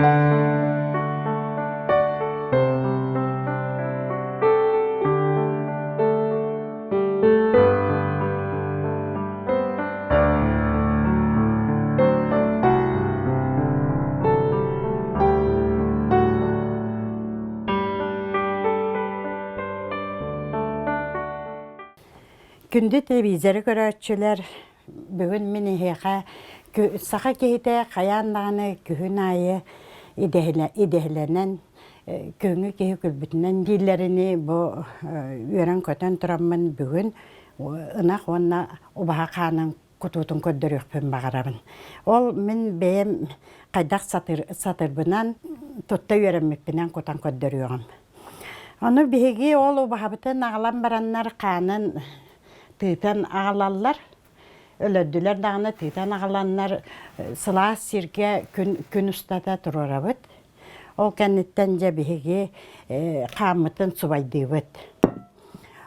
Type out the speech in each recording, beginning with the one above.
Күндү телевизоры көрөөччүлэр, бүгүн мин эһиэхэ саха киһитэ хайаан даҕаны күһүн аайы идэһилэнэн күһүҥҥү киһи күлбүтүнэн дииллэринии бу үөрэн-көтөн тураммын бүгүн ынах уонна убаһа хаанын кутуутун көрдөрүөхпүн баҕарабын. Ол мин бэйэм хайдах сатыр, сатырбынан тутта үөрэммиппинэн кутан көрдөрүөҕүм. Ону биһиги ол убаһабытын аҕалан бараннар хаанын тыытан аҕалаллар. Өлөрдүлэр даҕаны тыытан аҕаланнар сылаас сиргэ күн, күн устата туруорабыт. Ол кэнниттэн дьэ биһиги хааммытын субайдыыбыт.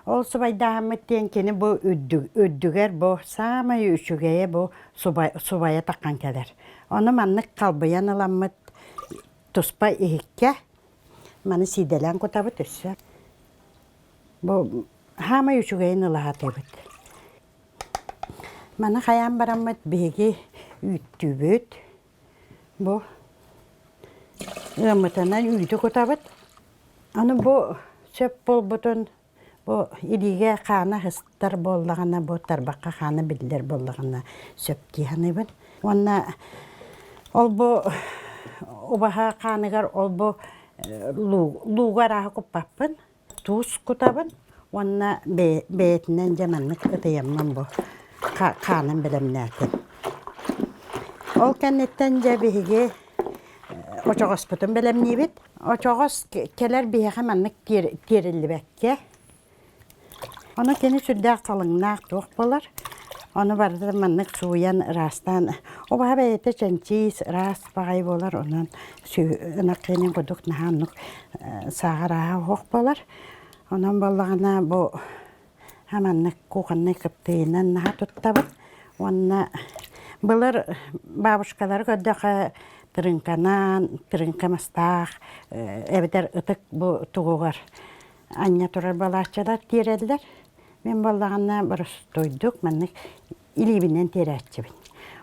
Ол субайдааһыммыт диэн кини бу үрдүгэр бу саамай үчүгэйэ бу субайа таххан кэлэр. Ону маннык халбыйан ыламмыт туспа иһиккэ маны сиидэлээн кутабыт өссө. Бу хаамай үчүгэйин ылаһатыбыт. Маны хайаан бараммыт биһиги үүттүүбүт. Бу ыаммытынан үүтү кутабыт. Аны бу сөп буолбутун бу илиигэ хаана сыстар буоллаҕына, бу тарбахха хаана биллэр буоллаҕына сөп дии саныыбын. Уонна ол бу убаһа хааныгар ол бу луугу арааһы куппаппын. Туус кутабын уонна бэйэтинэн дьэ маннык ытыйаммын бу хаанын бэлэмнээтим. Ол кэнниттэн дьэ биһиги очоҕоспутун бэлэмниибит. Очоҕос кэлэр биһиэхэ маннык тиэриллибэккэ, ону кини сүрдээх халыҥнаах туох буолар. Ону барытын маннык сууйан ыраастаан, убаһа бэйэтэ чэнчиис, ыраас баҕайы буолар, онон ынах киэнин курдук наһаа оннук сааҕа ырааһа оһох буолар. Онон буоллаҕына бу маннык кухоннай кыптыыйынан наһаа туттабыт уонна былыр бабушкалары көрдөххө тырыыҥканан, тырыыҥка мастаах эбэтэр ытык бу тугугар анньа турар балааччалар тиэрэллэр. Мин буоллаҕына боростуойдук маннык илиибинэн тиэрээччибин.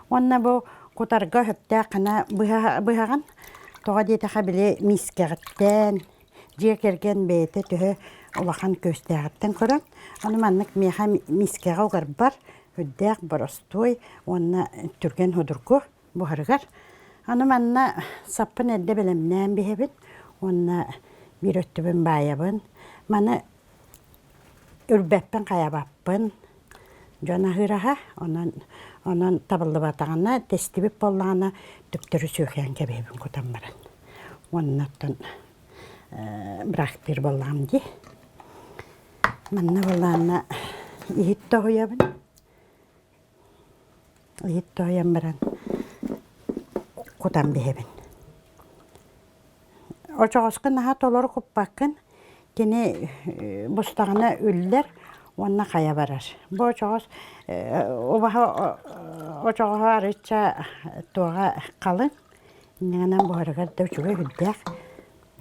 Уонна бу кутарга сөптөөх гына быһаҕын. Тоҕо диэтэхэ били миискэҕиттэн дьиэ кэргэн бэйэтэ төһө улахан күөстээҕиттэн көрөн, ону маннык миэхэ миискэҕэ угарбар үрдээх боростуой уонна түргэн судургу буһарыгар. Аны манна саппын эрдэ бэлэмнээн биһэбин уонна биир өттүбүн баайабын. Маны үрбэппин хайабаппын. Дьон аһыыр аһа, онон онон табыллыбатаҕына, тэстибит буоллаҕына төптөрү сүөкээн кэбиһэбин кутан баран. Уонна оттон быраактыыр буоллаҕым дии. Манна буоллаҕына иһит тоһуйабын. Иһит тоһуйан баран кутан биһэбин. Очоҕоско наһаа толору куппаккын, кини бустаҕына үллэр уонна хайа барар. Бу очоҕос убаһа очоҕоһо арыычча туоҕа халыҥ, инньэ буһарыгар да үчүгэй үрдээх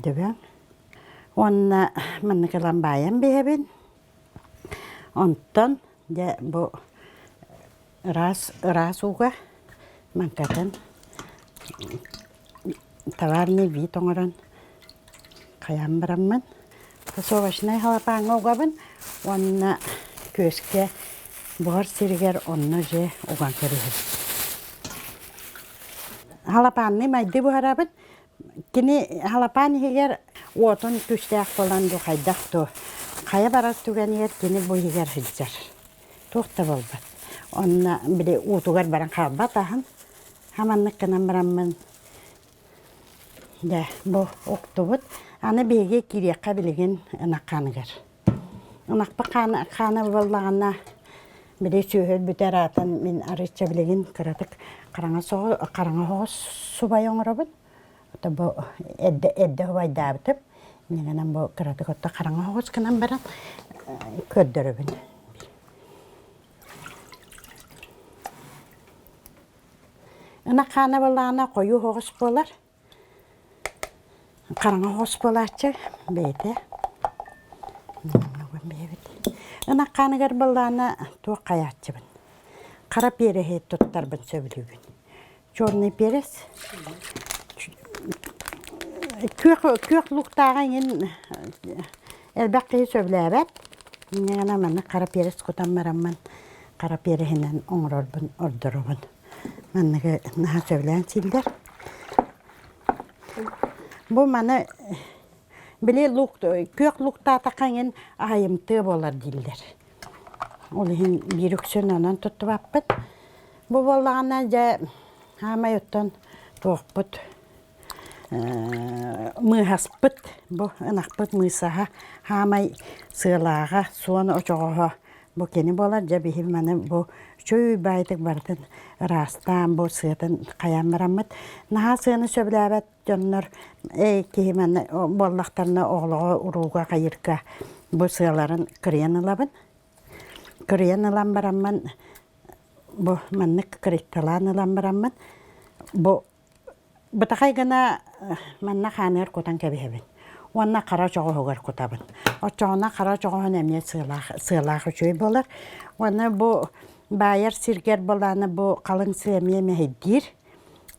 дөбөҥ. Уонна маннык ылан баайан биһэбин. Онтон дьэ бу ыраас ыраас ууга маҥкатын товарный вид оҥорон хайаан бараммын тасовочнай халапааҥҥа угабын уонна күөскэ буһар сиригэр онно дьэ уган кэбиһэбин. Халапаанныы майды буһарабын. Кини халапаан иһигэр уотун күүстээх буолан дуу хайдах дуу хайа барар түгэнигэр кини бу иһигэр сылдьар. Туох да буолбат. Онно били уутугар баран хаалбат аһын. Хаманнык гынан бараммын дьэ бу уктубут. Аны биһиги киириэххэ билигин ынах хааныгар. Ынахпыт хаана, хаана буоллаҕына били сүөһү өлбүтэ ыраатан мин арыычча билигин кыратык хараҥа соҕус хараҥа соҕус субай оҥоробун. Ото бу эрдэ эрдэ убайдаабытым. Инньэ бу кыратык отто хараҥа соҕус гынан баран көрдөрөбүн. Ынах хаана буоллаҕына хойуу соҕус буолар. Хараҥа хос буолааччы бэйэтэ. Бэйэбит. Ынах хааныгар былаана туох хайааччыбын. Хара переһи туттарбын сөбүлүүбүн. Черный перец. Күөх, күөх луктааҕа иҥин элбэх киһи сөбүлээбэт. Инньэ гынан маннык хара перец кутан бараммын хара переһинэн оҥорорбун ордоробун. Манныгы наһаа сөбүлээн сииллэр. Бу маны били лук күөх луктаатахха иҥин аһайымтыа буолар дииллэр. Ол иһин биир үксүн онон туттубаппыт. Бу буоллаҕына дьэ хаамай оттон туохпут мыыһаспыт бу ынахпыт мыысаһа хаамай сыалааҕа суон очоҕоһо бу кини буолар дьэ биһи маны бу үчүгэй баайытык барытын ыраастаан бу сыатын хайаан бараммыт наһаа сыаны сөбүлээбэт дьоннор эй киһи маны буоллахтарына оҕолоҕо урууга хайырга бу сыаларын кырыйан ылабын кырыйан ылан бараммын бу маннык кырыйталаан ылан бараммын бу Бытахай гына манна хааныгар кутан кэбиһэбин уонна хара очоҕоһугар кутабын. Оччоҕуна хара очоҕоһун эмиэ сыалаах, сыалаах үчүгэй буолар. Уонна бу баайар сиргэр былаана бу халыҥ сыа эмиэ мэһэйдиир,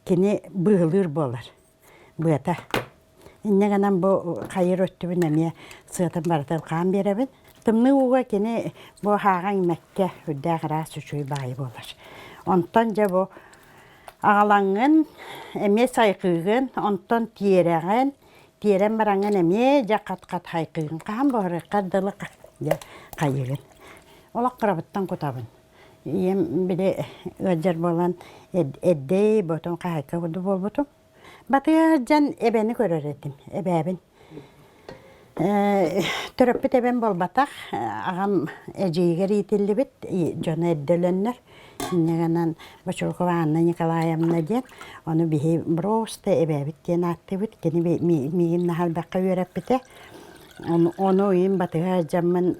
кини быыһылыыр буолар быата. Инньэ гынан бу хайыр өттүбүн эмиэ сыатын барытын хаан биэрэбин. Тымныы ууга кини бу хааҕа иҥмэккэ үрдээх ыраас үчүгэй баайы буолар. Онтон дьэ бу Аҕалаҥҥын эмиэ сайҕыыгын, онтон тиэрэҕин, тиэрэн бараҥҥын эмиэ дьэ хат-хат хайҕыыгын. Хаһан буһарыаххар дылы дьэ хайыыгын. Олох кырабыттан кутабын. Ийэм били ыалдьар буолан эрдэй ботун хаһайка курдук буолбутум. Батыһа сылдьан эбэни көрөр этим, эбээбин. Төрөппүт эбэм буолбатах, аҕам эдьиийигэр иитиллибит, дьоно эрдэ өлөннөр. Инньэ гынан Бочурукова Анна Николаевна диэн, ону биһи просто эбээбит диэн ааттыыбыт. Кини миигин наһаа элбэххэ үөрэппитэ. Ону ыйын батыһа сылдьаммын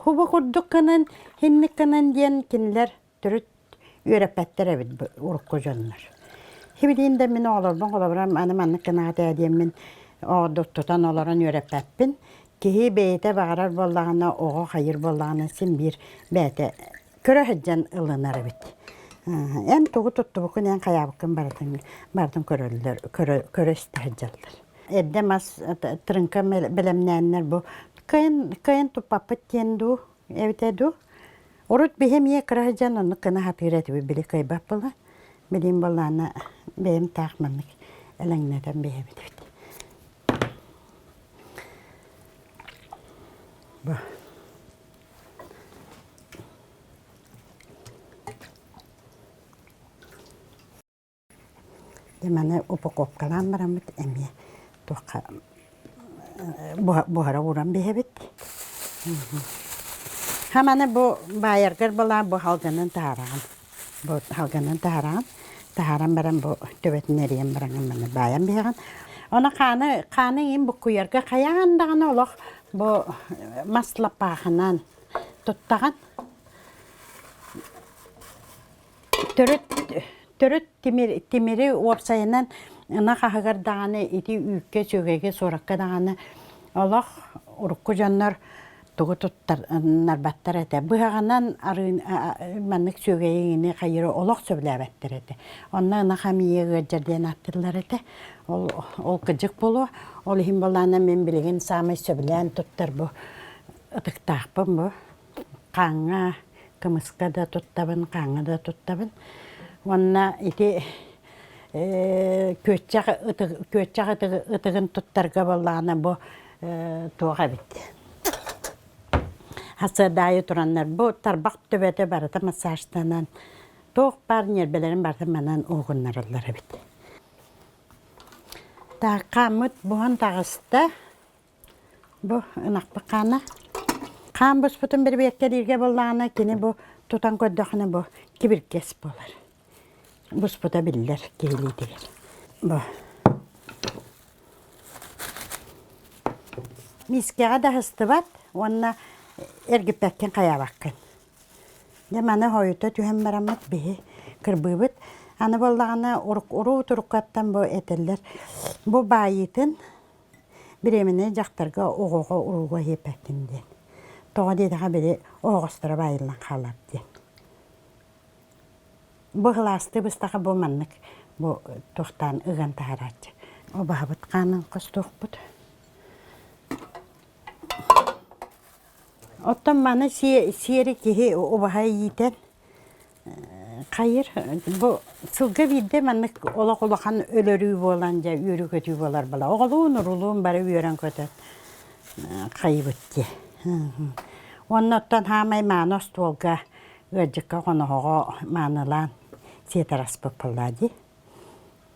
хубу курдук гынан, хинник гынан диэн кинилэр төрүт үөрэппэттэр эбит урукку дьоннор. Хибилиин да мин оҕолорбун холобура аны маннык гынаат ээ диэммин тутан олорон үөрэппэппин. Киһи бэйэтэ баҕарар буоллаҕына, оҕо хайыр буоллаҕына син биир бэйэтэ көрө сылдьан ылынар эбит. Эн тугу туттубуккун, эн хайаабыккын барытын барытын көрөллөр, көрө көрө истэ сылдьаллар. Эрдэ мас трынка бэлэмнээннэр бу кыайан кыайан туппаппыт диэн дуу эбитэ дуу Урут биһи эмиэ кыра сылдьан оннук гына сатыыр этибит, били кыайбат буолла. Билигин буоллаҕына бэйэм таах маннык элэҥнэтэн биэрэбит эбит. Бу. Дьэ маны упаковкалаан бараммыт эмиэ туохха буһара ууран биһэбит. Ха маны бу баайаргар былаан бу халганын таһаараҕын. Бу халганын таһаараҕын. Таһааран баран бу төбөтүн эрийэн бараҥын маны баайан биһэҕин. Ону хааны хааны иин буккуйарга хайаан даҕаны олох бу мас лаппаахынан туттаҕын. Төрүт төрүт тимир, тимири уопсайынан ынах аһыгар даҕаны ити үүккэ, сүөгэйгэ, суоракка даҕаны олох урукку дьоннор тугу туттарбаттар этэ. Быһаҕынан арыы маннык сүөгэйи иҥини хайыыры олох сөбүлээбэттэр этэ. Онно ынах эмиийэ ыалдьар диэн ааттыыллар этэ. Ол ол кыдьык буолуо. Ол иһин буоллаҕына мин билигин саамай сөбүлээн туттар бу ытыктаахпын бу. Хааҥҥа, кымыска да туттабын, хааҥҥа да туттабын. Уонна ити күөччэх ытык күөччэх ытыгын туттарга буоллаҕына бу туох эбит хасыадаайы тураннар бу тарбах төбөтө барыта массажтанан туох баар ньиэрбэлэрин барытын манан уһугуннараллар эбит. Так хааммыт буһан таҕыста. Бу ынахпыт хаана. Хаан буспутун бирибиэккэлииргэ буоллаҕына, кини бу тутан көрдөхүнэ бу кибиргэс буолар. Буспута биллэр киһилиитигэр. Бу. Миискэҕэ да сыстыбат уонна эргиппэккин хайаабаккын. Дьэ маны хойута түһэн бараммыт биһи кырбыыбыт. Аны буоллаҕына уруу туруккаттан бу этэллэр. Бу баайыытын бириэмэнэй дьахтарга оҕоҕо урууга иһиппэккин диэн. Тоҕо диэтэххэ били оһоҕосторо баайыллан хаалар диэн. Бу кылаастыы быстаха бу маннык бу туохтаан ыган таһарааччы. Убаһабыт хаанын хостуохпут. Оттон маны сиэри киһи убаһа иитэн хайыр бу сылга биирдэ маннык олох улахан өлөрүү буолан дьэ үөрүү-көтүү буолар була. Оҕолуун урулуун бары үөрэн-көтөн хайыбыт дии. Уонна оттон хаамай мааны остуолга ыалдьыкка хоноһоҕо маанылаан сиэтэр аспыт буоллаа дии.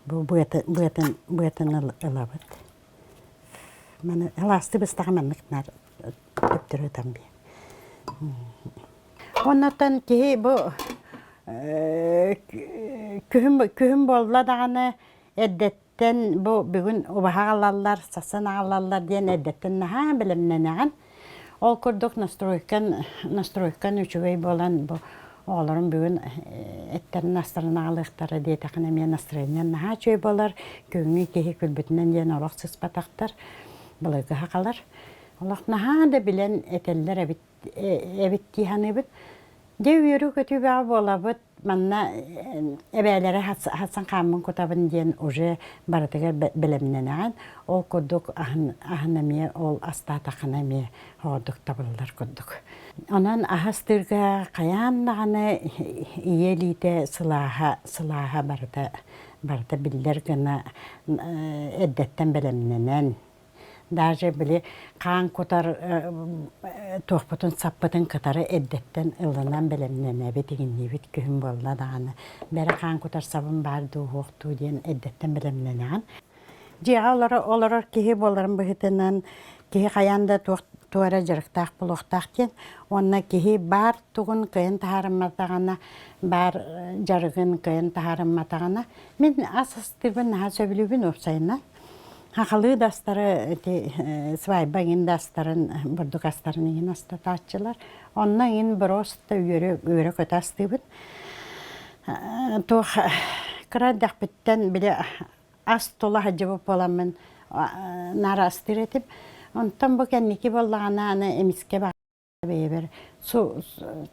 Бу быатын, быатын, быатын ылабыт. Маны алаасты быстаҕа маннык наар төптөрү ытан биэ. Оннуттан киһи бу күһүн, күһүн буолла даҕаны эрдэттэн бу бүгүн убаһа аҕалаллар, сарсын аҕалаллар диэн эрдэттэн наһаа бэлэмнэнэҕин. Ол курдук настройкан, настройкан үчүгэй буолан бу оҕолорум бүгүн эттэрин-астарын аҕалыахтара диэтэххинэ эмиэ настроение наһаа үчүгэй буолар. Күҥҥү киһи күлбүтүнэн диэн олох сыспатахтар, былыргы сахалар. Олох наһаа да билэн этэллэр эбит эбит дии саныыбыт. Дьэ үөрүү-көтүү бөҕө буолабыт. Манна эбээлэрэ хатсан хааммын кутабын диэн уже барытыгар бэлэмнэнэҕин. Ол курдук аһын, аһын эмиэ ол астаатаххына эмиэ оҕордук табыллар курдук. Онон аһы астыырга хайаан даҕаны ийэ илиитэ сылааһа, сылааһа барыта, барыта биллэр гына эрдэттэн бэлэмнэнэн Даже били хаан кутар туохпутун саппытын кытары эрдэттэн ылынан бэлэмнэнэбит игинниибит күһүн буолла даҕаны бэрэ хаан кутар сабын баар дуу суох дуу диэн эрдэттэн бэлэмнэнэҕин. Дьиэҕэ олорор, олорор киһи буоларын быһыытынан киһи хайаан да туох туох эрэ дьарыктаах буолуохтаах диэн уонна киһи баар тугун кыайан таһаарымматаҕына баар дьарыгын кыайан таһаарымматаҕына мин ас астыырбын наһаа сөбүлүүбүн уопсайынан Хахалыы да астары ити свадьба эҥин да астарын, бурдук астарын эҥин астатааччылар. Онно эҥин просто үөрэ үөрэ-көтө астыыбын. Туох кыра эрдэхпиттэн били ас тула сылдьыбыт буоламмын наар астыыр этим. Онтон бу кэнники буоллаҕына аны эмискэ бэйэбэр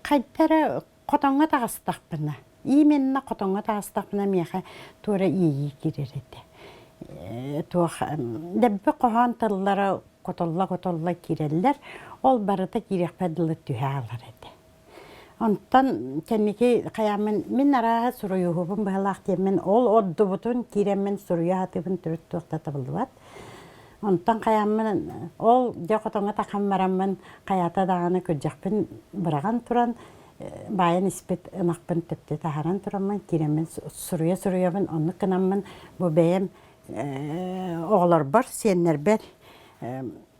хайда эрэ хотоҥҥо таҕыстахпына именно хотоҥҥо таҕыстахпына миэхэ туора иэйии киирэр этэ туох дэбби хоһоон тыллара кутулла-кутулла киирэллэр ол барыта киириэхпэр дылы түһэ хаалар этэ онтон кэнники хайааммын мин арааһа суруйууһубун быһалаах диэммин ол ордубутун киирэммин суруйа сатыыбын төрүт туох да табыллыбат Онтон хайааммын ол дьэ хотоҥҥо тахан бараммын хайаата даҕаны күрдьэхпин быраҕан туран баайан испит ынахпын төптө таһааран тураммын киирэммин суруйа-суруйабын оннук гынаммын бу бэйэм оҕолорбор сиэннэрбэр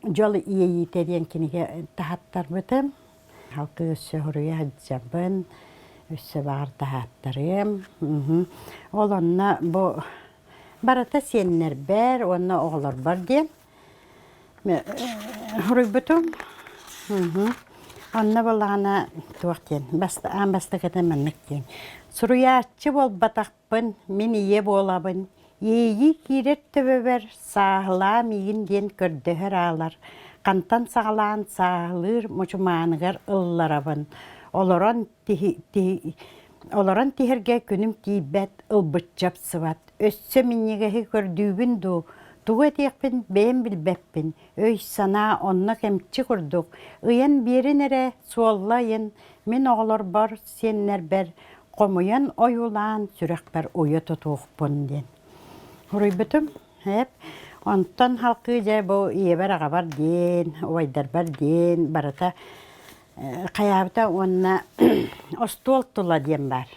дьол иэйиитэ диэн кинигэ таһаттарбытым Халкы өссө суруйа сылдьабын өссө баҕар таһааттарыам ол онно бу Барыта сиэннэрбэр уонна оҕолорбор диэн суруйбутум. Онно буоллаҕына туох диэн аан бастакыта маннык диэн суруйааччы буолбатахпын, мин ийэ буолабын, иэйии киирэр төбөбөр сааһылаа миигин диэн көрдөһөр аалар, хантан саҕалаан сааһылыыр мучумааныгар ылларабын, олорон Олорон тиһэргэ күнүм тиийбэт, ылбычча ыпсыбат. Өссө минньигэһи көрдүүбүн дуу, тугу этиэхпин бэйэм билбэппин. Өй-санаа онно кэмчи курдук. Ыйан биэрин эрэ, суолла ыйын, мин оҕолорбор, сиэннэрбэр хомуйан ойуулаан сүрэхпэр уйа тутуохпун диэн. Суруйбутум. Эп. Онтон халкыы дьэ бу ийэбэр-аҕабар диэн, убайдарбар диэн барыта хайаабыта уонна остуол тула диэн баар.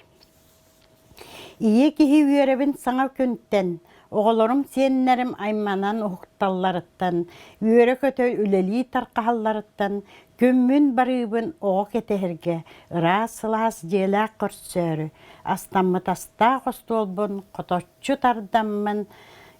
Ийэ киһи үөрэбин саҥа күнтэн, оҕолорум сиэннэрим айманан уһукталларыттан, үөрэ-көтө үлэлии тархаһалларыттан, күммүн барыыбын оҕо кэтэһэргэ ыраас сылаас дьиэлээх көрсөөрү, астаммыт астаах остуолбун хоточчу тардаммын,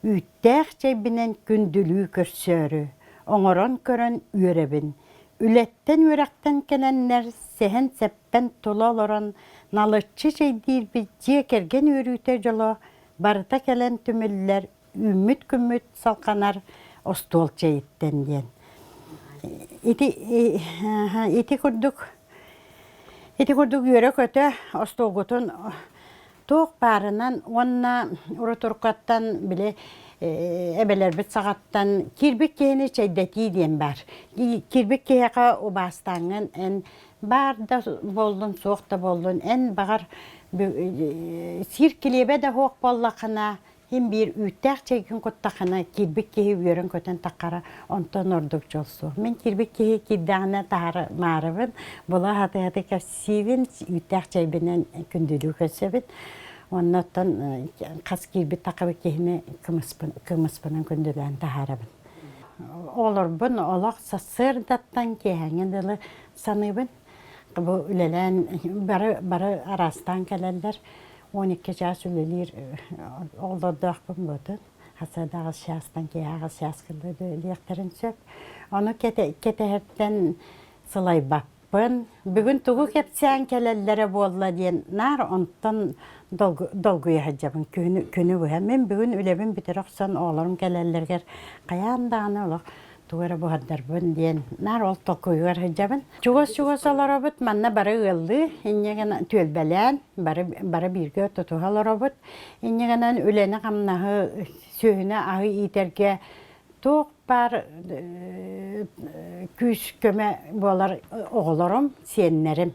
үүттээх чэйбинэн күндүлүү көрсөөрү, оҥорон көрөн үөрэбин. Үлэттэн-үөрэхтэн кэлэннэр сэһэн-сэппэн тула олорон налыччы чэйдиирбит дьиэ кэргэн үөрүүтэ дьоло барыта кэлэн түмүллэр. Үүммүт күммүт салҕанар остуол чэйиттэн диэн. Ити ити курдук ити курдук үөрэ-көтө остуолгутун туох баарынан уонна урутуркаттан били эбэлэрбит саҕаттан киирбит киһини чэйдэтии диэн баар. Киирбит киһиэхэ убаастааҥҥын эн баар да буоллун, суох да буоллун, эн баҕар сиир килиэбэ да суох буоллаххына, Син биир үүттээх чэйгин куттаххына, киирбит киһи үөрэн-көтөн таххара, онтон ордук дьол суох. Мин киирбит киһи киирдэҕинэ таһара маарыбын, була сатыы-сатыы кэпсиибин, үүттээх чэйбинэн күндүлүү көрсөбүн. Уонна оттон хас киирбит таххабыт киһини кымыспын, кымыспынан күндүлээн таһаарабын. Оҕолорбун олох сарсыардаттан киэһээҥҥэ дылы саныыбын. Бу үлэлээн бары бары араастаан кэлэллэр. 12 чаас үлэлиир оҕолордоохпун буотун. Хасыада аҕыс чаастан киэһэ аҕыс чаас үлэлиэхтэрин сөп. Ону кэтэһэртэн сылайбаппын. Бүгүн тугу кэпсээн кэлэллэрэ буолла диэн наар онтон долгуйа сылдьабын күнү быһа. Мин бүгүн үлэбин бүтэрэ охсон оҕолорум кэлэллэригэр хайаан даҕаны олох тугу эрэ буһардарбын диэн наар ол толкуйугар сылдьабын. Чугас-чугас олоробут, манна бары ыаллыы, инньэ гынан түөлбэлээн, бары, бары бииргэ тутуһа олоробут. Инньэ гынан үлэни-хамнаһы, сүөһүнү аһы иитэргэ туох баар күүс-көмө буолар оҕолорум, сиэннэрим.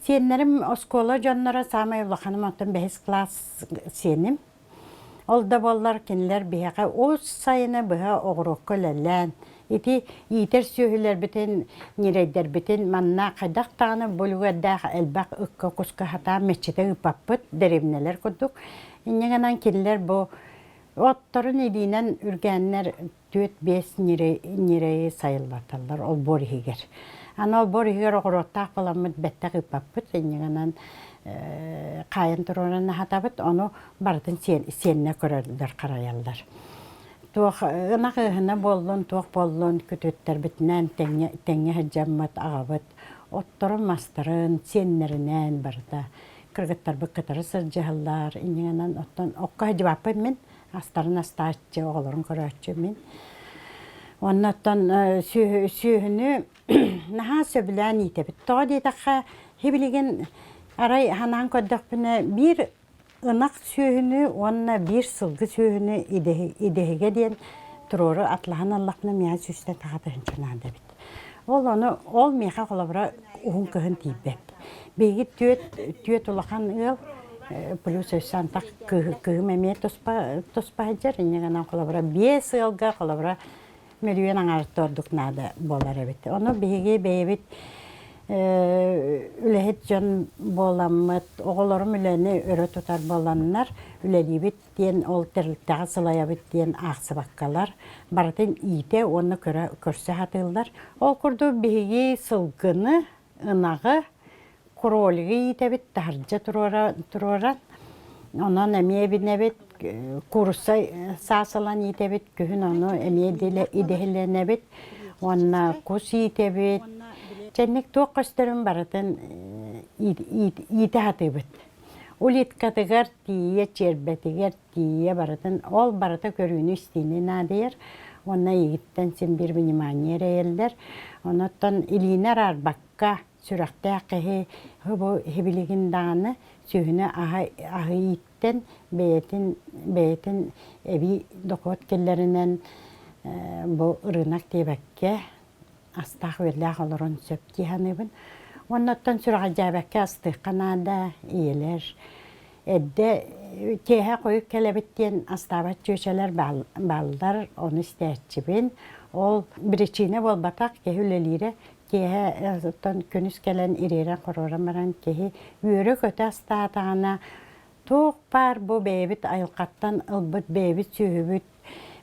Сиэннэрим оскуола дьонноро саамай улаханым оттон бэһис класс сиэним. Ол да буоллар кинилэр биһиэхэ ус сайыны быһа оҕуруокка үлэлээн, ити иитэр сүөһүлэрбитин, ньирэйдэрбитин манна хайдах даҕаны бу үлүгэрдээх элбэх ыкка-куска сатаан мэччитэ ыыппаппыт, дэриэбинэлэр курдук. Инньэ гынан кинилэр бу отторун илиинэн үргээннэр түөрт-биэс ньирэйи сайыллаталлар олбуор иһигэр. Аны олбуор иһигэр оҕуруоттаах буоламмыт бэттэх ыыппаппыт, инньэ гынан хаайан туруоран аһатабыт, ону барытын сиэннэ көрөллөр, харайаллар. Туох ынах ыаһына буоллун, туох буоллун күтүттэрбитинээн тэҥҥэ тэҥҥэ сылдьаммыт аҕабыт отторун-мастарын, сиэннэринээн барыта кыргыттарбыт кытары сылдьыһаллар. Инньэ гынан оттон окко сылдьыбаппын мин, астарын астааччы, оҕолорун көрөөччү мин. Уонна оттон сүөһүнү наһаа сөбүлээн иитэбит. Тоҕо диэтэххэ, билигин арай санаан көрдөхпүнэ, биир ынах сүөһүнү уонна биир сылгы сүөһүнү идэһигэ диэн туруору атлаһан ыллахпына миэхэ сүүстэн таха тыһыынча наада эбит. Ол ону ол миэхэ холобура уһун кыһын тиийбэт. Биһиги түөрт түөрт улахан ыал плюс өссө антах кыыһым эмиэ туспа туспа сылдьар. Инньэ гынан холобура биэс ыалга холобура мөлүйүөн аҥаарыттан ордук наада буолар эбит. Ону биһиги бэйэбит үлэһит дьон буоламмыт, оҕолорум үлэни өрө тутар буоланнар үлэлиибит диэн ол тэрилтэҕэ сылайабыт диэн аахсыбаккалар барытын иитэ уонна көрө көрсө сатыыллар. Ол курдук биһиги сылгыны, ынаҕы, кролигы иитэбит таһырдьа туруора туруоран онон эмиэ эбинэбит куурусса саас ылан иитэбит күһүн ону эмиэ идэһилэнэбит уонна кус иитэбит чэнник туох көстөрүн барытын иитэ сатыыбыт улиткатыгар тиийэ чиэрбэтигэр тиийэ барытын ол барыта көрүүнү-истиини наадыйар уонна эйигиттэн син биир внимание эрэйэллэр онуттан илиини араарбакка сүрэхтээх киһи бу иһибилигин даҕаны сүөһүнү аһы ииттэн бэйэтин бэйэтин эбии дохуот киллэринэн бу ырыынак диэбэккэ астаах-үөллээх олорон сөп дии саныыбын. Уонна оттон сүрэҕэлдьээбэккэ астыахха наада ийэлэр эрдэ киэһэ хойут кэлэбит диэн астаабат чүөчэлэр бааллар, ону истээччибин. Ол биричиинэ буолбатах, киһи үлэлиирэ киэһэ оттон күнүс кэлэн ириэрэн-хоруоран баран киһи үөрэ-көтө астаатаҕына туох баар бу бэйэбит айылҕаттан ылбыт бэйэбит сүөһүбүт,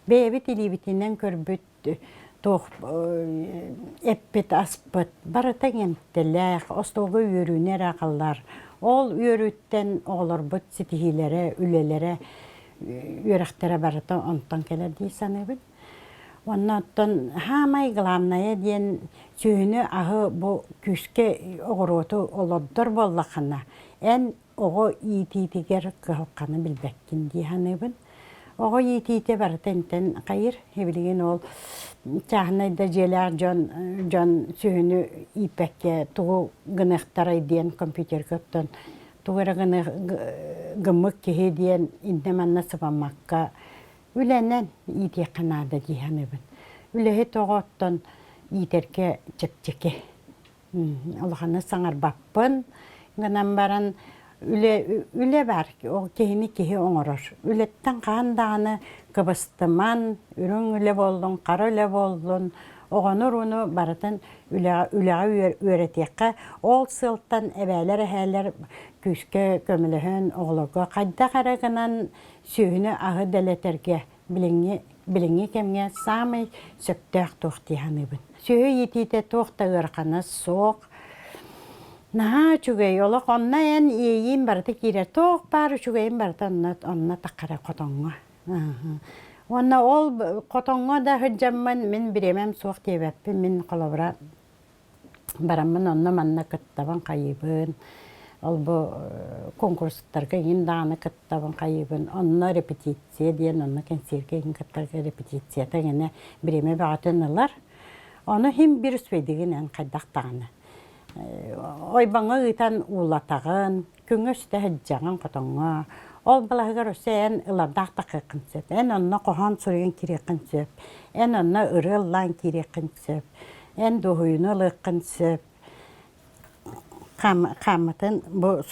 бэйэбит илиибитинэн көрбүт туох эппит аспыт барыта иҥэмтэлээх, остуолга үөрүүнү эрэ аҕаллар. Ол үөрүүттэн оҕолорбут ситиһиилэрэ, үлэлэрэ, үөрэхтэрэ барыта онтон кэлэр дии саныыбын. Уонна оттон саамай главное диэн сүөһүнү аһы бу күүскэ оҕуруоту олордор буоллаххына, эн оҕо иитиитигэр кыһалҕаны билбэккин дии саныыбын. Оҕо иитиитэ барыта интэн хайыр. Билигин ол чааһынай да дьиэлээх дьон дьон сүһүнү ииппэккэ тугу гыныахтарай диэн компьютерга оттон тугу эрэ гыммыт киһи диэн иннэ-манна сыбаммакка үлэнэн иитиэххэ наада дии саныыбын. Үлэһит оҕо оттон иитэргэ чэпчэки. Улаханнык саҥарбаппын гынан баран үлэ үлэ баар ол киһини киһи оҥорор. Үлэттэн хаһан даҕаны кыбыстыман, үрүҥ үлэ буоллун, хара үлэ буоллун, оҕону-урууну барытын үлэҕэ үлэҕэ үөрэтиэххэ. Ол сыалтан эбээлэр, эһээлэр күүскэ көмөлөһөн оҕолорго хайдах эрэ гынан сүөһүнү аһы дэлэтэргэ билиҥҥи билиҥҥи кэмҥэ саамай сөптөөх туох дии саныыбын. Сүөһү иитиитэ туох да ыарахана суох. Наһаа үчүгэй олох онно эн иэйиим барыта киирэр. Туох баар үчүгэйим барыта онно онно таххара хотоҥҥо. Уонна ол хотоҥҥо да сылдьаммын мин бириэмэм суох диэбэппин. Мин холобура бараммын онно-манна кыттабын хайыыбын. Ол бу конкурстарга иҥин даҕаны кыттабын хайыыбын. Онно репетиция диэн, онно кэнсиэргэ иҥин кыттарга репетицията гэнэ бириэмэ бөҕөтүн ылар. Ону иһин биир үчүгэйдигин эн хайдах даҕаны ойбоҥҥо ыытан уулатаҕын, күҥҥэ үстэ сылдьаҕын хотоҥҥо. Ол балаһыгар өссө эн ылардаах тахыаххын сөп, эн онно хоһоон суруйан киириэххин сөп, эн онно ырыа ыллаан киириэххин сөп, эн дуоһуйууну ылыаххын сөп. Хааммытын бу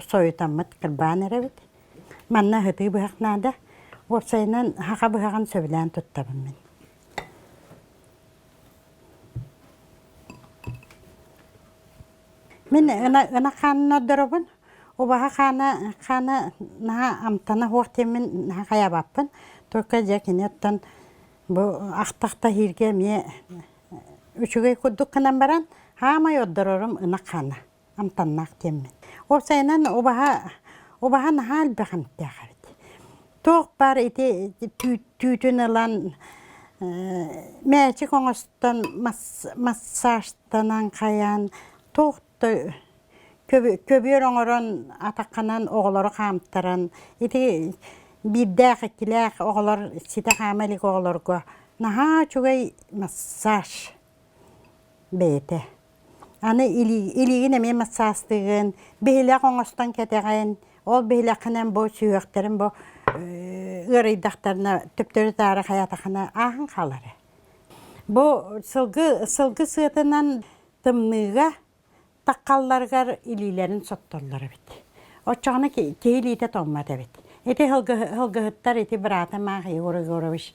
сойутаммыт кырбаан эрэбит. Манна ыһытыы быһах наада. Уопсайынан саха быһаҕын сөбүлээн туттабын мин. Мин ынах хаанын ордоробун. Убаһа хаана хаана наһаа амтана суох диэммин наһаа хайаабаппын. Только дьэ кини оттон бу ахтахта иһииргэ эмиэ үчүгэй курдук гынан баран, хаамай ордорорум ынах хаана. амтаннаах диэммин. Уопсайынан убаһа убаһа наһаа элбэх эмтээх эбит. Туох баар ити түүтүн ылан мээчик оҥостон массажтанан хайаан туох да көбүөр оҥорон атаххынан оҕолору хаамтаран ити биирдээх иккилээх оҕолор ситэ хаама илик оҕолорго наһаа үчүгэй массаж бэйэтэ. Аны илиигин эмиэ массаастыыгын, биһилэх оҥостон кэтэҕин, ол биһилэххинэн бу сүһүөхтэрин бу ыарыйдахтарына төптөрү-таары хайаатаххына ааһан хаалар. Бу сылгы сылгы сыатынан тымныыга таххалларыгар илиилэрин соттоллор эбит. Оччоҕуна киһи илиитэ тоҥмот эбит. Ити сылгыһыттар ити быраатым аах Егор Егорович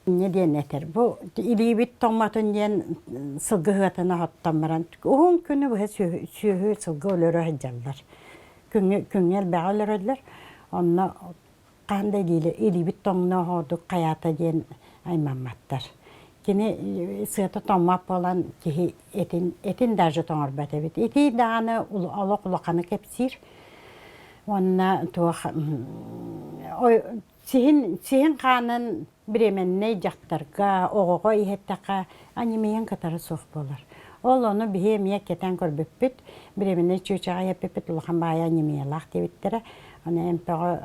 Инньэ диэн этэр. Бу илиибит тоҥмотун диэн сылгы ыһыатын оһоттон баран уһун күнү быһа сүөһү сылгы өлөрө сылдьаллар. Күҥҥэ күҥҥэ элбэҕи өлөрөллөр. Онно хаһан да илиибит тоҥно оһоодук хайаата диэн аймамматтар. Кини сыата тоҥмот буолан киһи этин этин даже тоҥорбот эбит. Ити даҕаны олох улаханы кэпсиир. Уонна туох Сиһин, сиһин хаанын бириэмэннэй дьахтарга, оҕоҕо иһэттэххэ анемияҥ кытары суох буолар. Ол ону биһи эмиэ кэтэн көрбүппүт. Бириэмэннэй чыычааҕы иһэппиппит улахан баайа анемиялаах диэбиттэрэ. Ону эмпэҕэ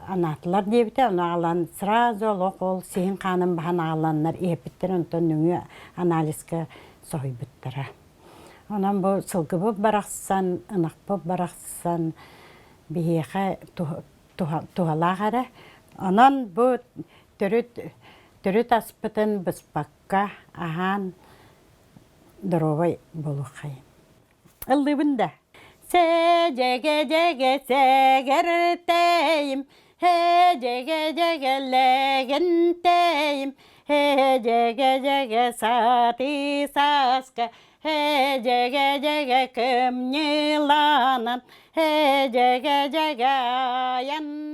анаатылар диэбитэ. Ону аҕалан сразу олох ол сиһин хаанын баһан аҕаланнар иһэппиттэр. Онтон нөҥүө анализка соһуйбуттара. Онон бу сылгыбыт барахсан, ынахпыт барахсан биһиэхэ туһалаах эрэ. Онон бу төрүт төрүт аспытын быспакка аһаан доруобай буолуоххайын. Ыллыыбын да. Сэдьэгэ-дьэгэ сэгэртэйим, Һэдьэгэ-дьэгэ лэгэнтэйим, Һэдьэгэ-дьэгэ сатыы сааска, Һэдьэгэ-дьэгэ кымньыыланан, Һэдьэгэ-дьэгэ айаннаан.